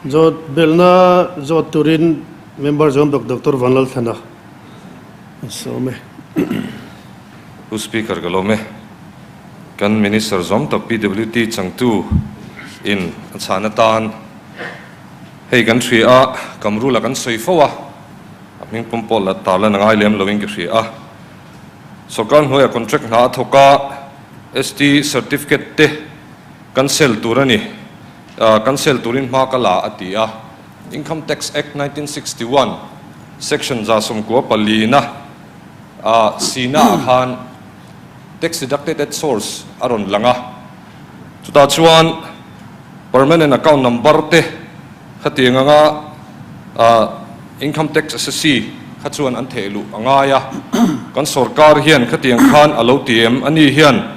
Zawt belhna zawt turin Member zawm bawk Doctor Vanlalthlana a sawm e. Pu Speaker ka lawm e. Kan Minister zawm tak PWD changtu in a chhan atan hei kan hria a, Kamrula kan sawi fo a, a hming pawm pawh la tarlan a ngai lem loin ka hria a. Sorkar hnuaiah contract hna a thawk a, ST certificate te cancel tur a ni. Cancel turin hma ka la a ti a. Income Tax Act 1961 Section 94 ah sina ah khan tax deducted at source a rawn lang a. Chutah chuan permanent account number te khatiang anga Income Tax Assessee kha chuan an theh luh a ngai a. Kan sorkar hian khatiang khan a lo ti em? Ani hian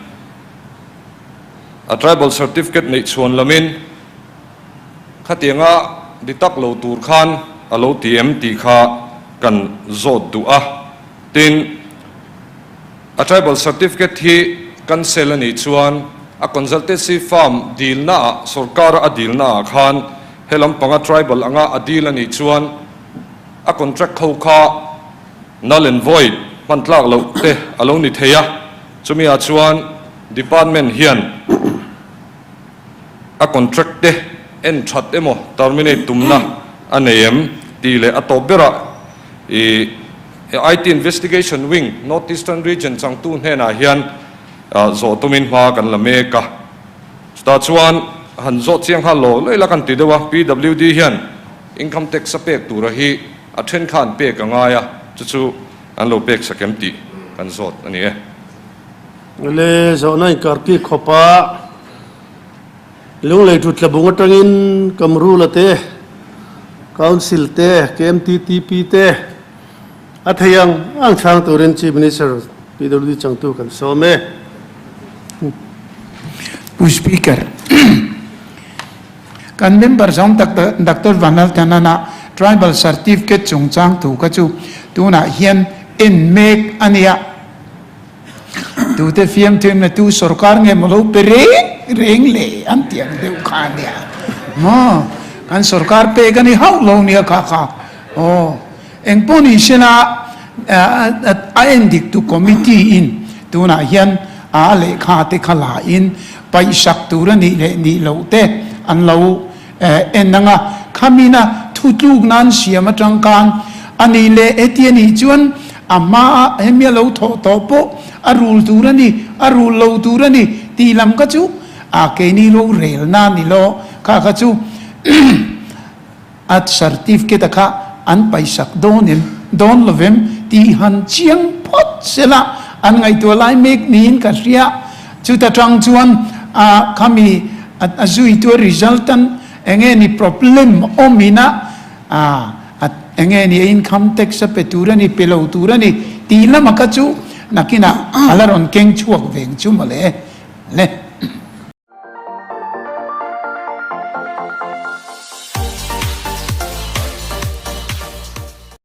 A tribal certificate neih chhuan lamin khatianga deduct lo tur khan a lo ti em tih kha kan zawt duh a. Tin, a tribal certificate hi cancel a nih chuan a consultancy firm dilna ah, sorkara a dilna ah khan he lampanga tribal anga a dil a nih chuan a contract ho kha null and void hman tlak loh te a lo ni thei a. Chumi ah chuan Department hian a contract te en that emaw terminate tumna a nei em tih leh a tawp berah ih IT Investigation Wing North Eastern Region changtu hnenah hian zawh tumin hma kan la mek a. Chutah chuan han zawh chiang nghal lo lei la kan ti deuh a, PWD hian Income Tax a pek tura hi a then kha an pek a ngai a, chu chu an lo pek sak em tih kan zawt a ni e. Le zawhna inkarpi khawpa Lunglei Thutlabung atangin Kamrula te, Council te, KMTTP te a thei ang ang chhang turin Chief Minister PWD changtu kan sawm e. Pu Speaker, kan member zawng Doctor Vanlalthanana Tribal Certificate chungchang thu kha chu tunah hian en mek a nia. Tute fiamthu na tu sorkar nge maw lo pe reng reng le an ti ang deuh kha a nia maw kan sorkar pek a ni hauh lo nia kha kha aw engpawh ni sela a en dik tu committee in tunah hian a lehkha te kha la in paihsak tur a nih leh nih loh te an lo en ang a khamina thutluk nan siam atang khan a nih leh heti a nih chuan A hmaah hemi a lo thawh tawh pawh a rul tur a ni, a rul lo tur a ni tih lam kha chu a keini rorelna a ni lo. Kha kha chu a certificate a kha an paisak dawn em, dawn lo vem tih han chiang phawt sela an ngaihtuah lai mek niin ka hria. Chuta tang chuan a khami a zuitu a result an enge ni problem awmin a A, a, enge ni a income tax a pe tur a ni, pe lo tur a ni tih lama kha chu nakinah a la rawn keng chhuak veng chu mawle le.